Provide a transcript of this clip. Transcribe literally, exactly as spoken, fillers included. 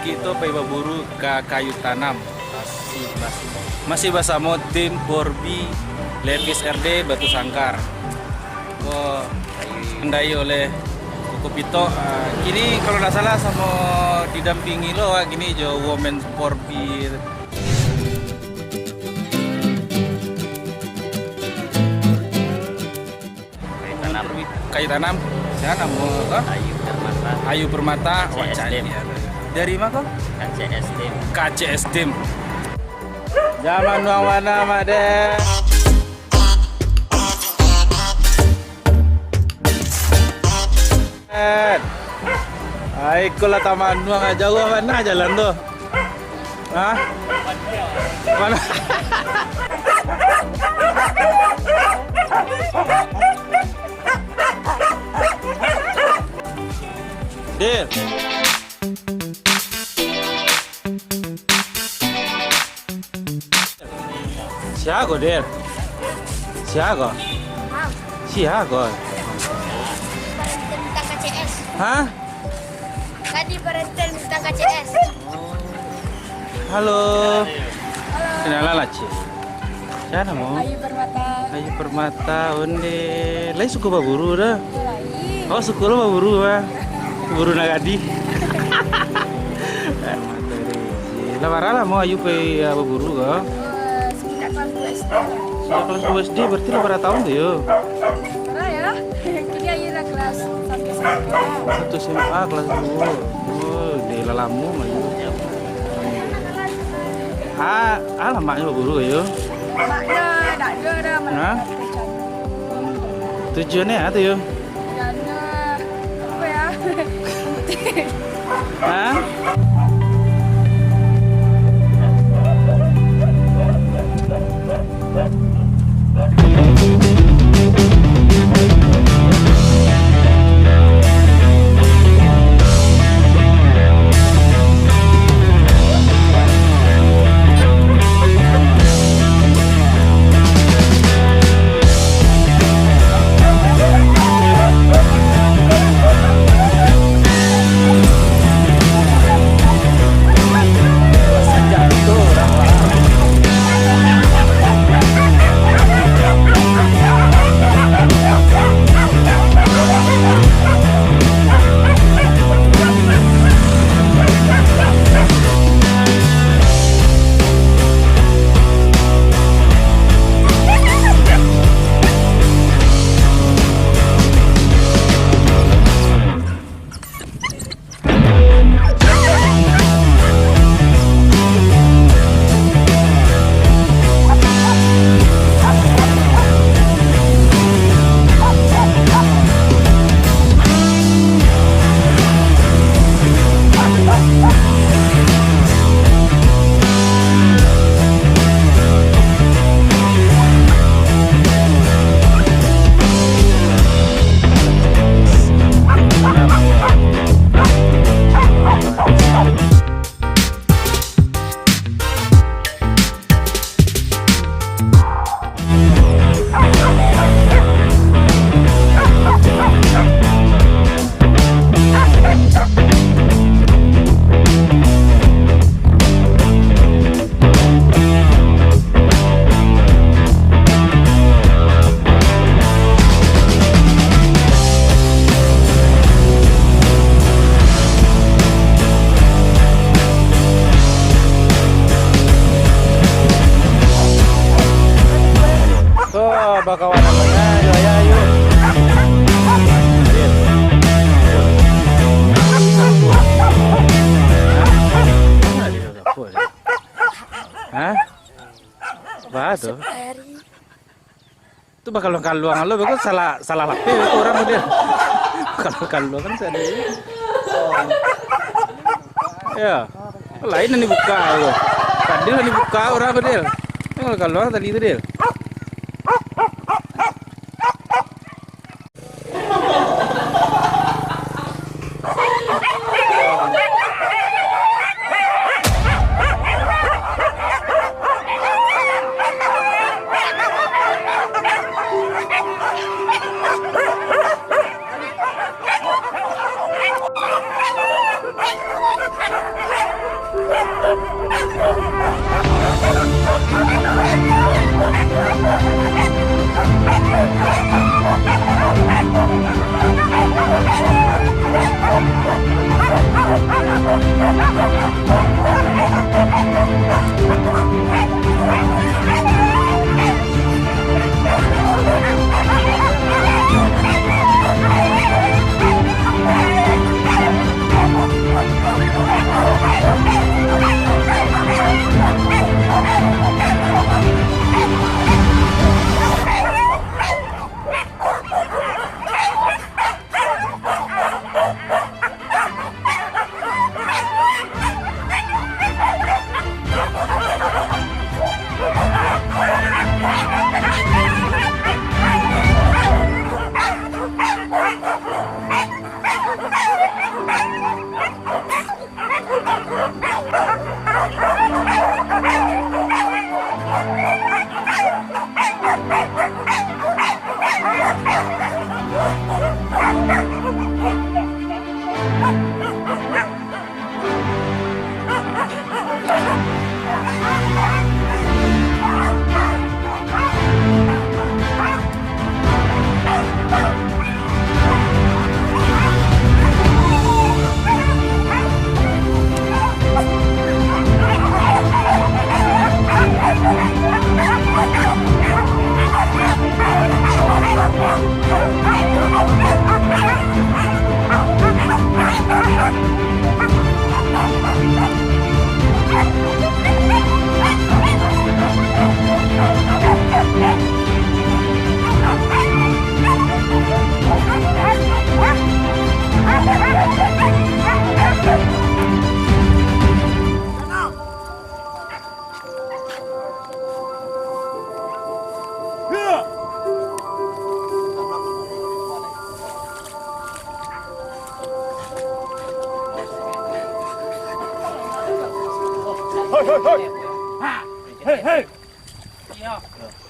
Kito pai baburu ka kayu tanam. Masih bas-, masih basamo tim four B Levis R D Batu Sangkar. Ko dikendai oleh Koko Pito. Ah, kini kalau ndak salah samo didampingi lo awak kini jo woman four B. Kayu tanam. Kayu tanam. Siapa namo ko? Ayu Permata. Ayu Permata. Wah, K C S cantik. Tim. Dari ma ko? K C S Tim. K C S Tim. Zaman nuang bana, Mak Dek. Ai, ko lah tamanuang, jauah bana jalan tu. Hah? Mana? Dil. Sia ko, Dil? Sia ko? Sia ko? Tentang K C S. Hah? Tadi parenten tentang K C S. Halo. Halo. Kenalan lah, Cik. Sia namo? Ayu Permata. Ayu Permata, onde. Lai suko baburu dah? Lai. Oh, suko lo baburu, ah. Baburu nagadi. Lah bara lamo Ayu pai, ah, baburu ko? Eh, semenjak kelas dua S D lah. Semenjak kelas dua S D, berarti lah bara tahun tu yo? Bara ya. Kini Ayu lah kelas satu S M A. Satu S M A, kelas dua. Oh, deh, lah lamo Ayu. Ah, alah maknyo baburu yo? Maknyo dak ado dah. Hah? Tujuannyo apo tu yo? Karena, apa ya? Hah? Tuh, bakawan. Ayo, ayo, ayo. Hah? Apa tu? Tu bakaluang-kaluang lo, beko salah, salah lapeh beko urang tu, Dil. Bakaluang-kaluang kan sadonyo. Yo. Lain nan dibuka tu. Tadi lah dibuka urang tu, Dil. Bakaluang-kaluang tadi tu, Dil. Hei, hei, hei! Ha! Hei, hei! Iyo.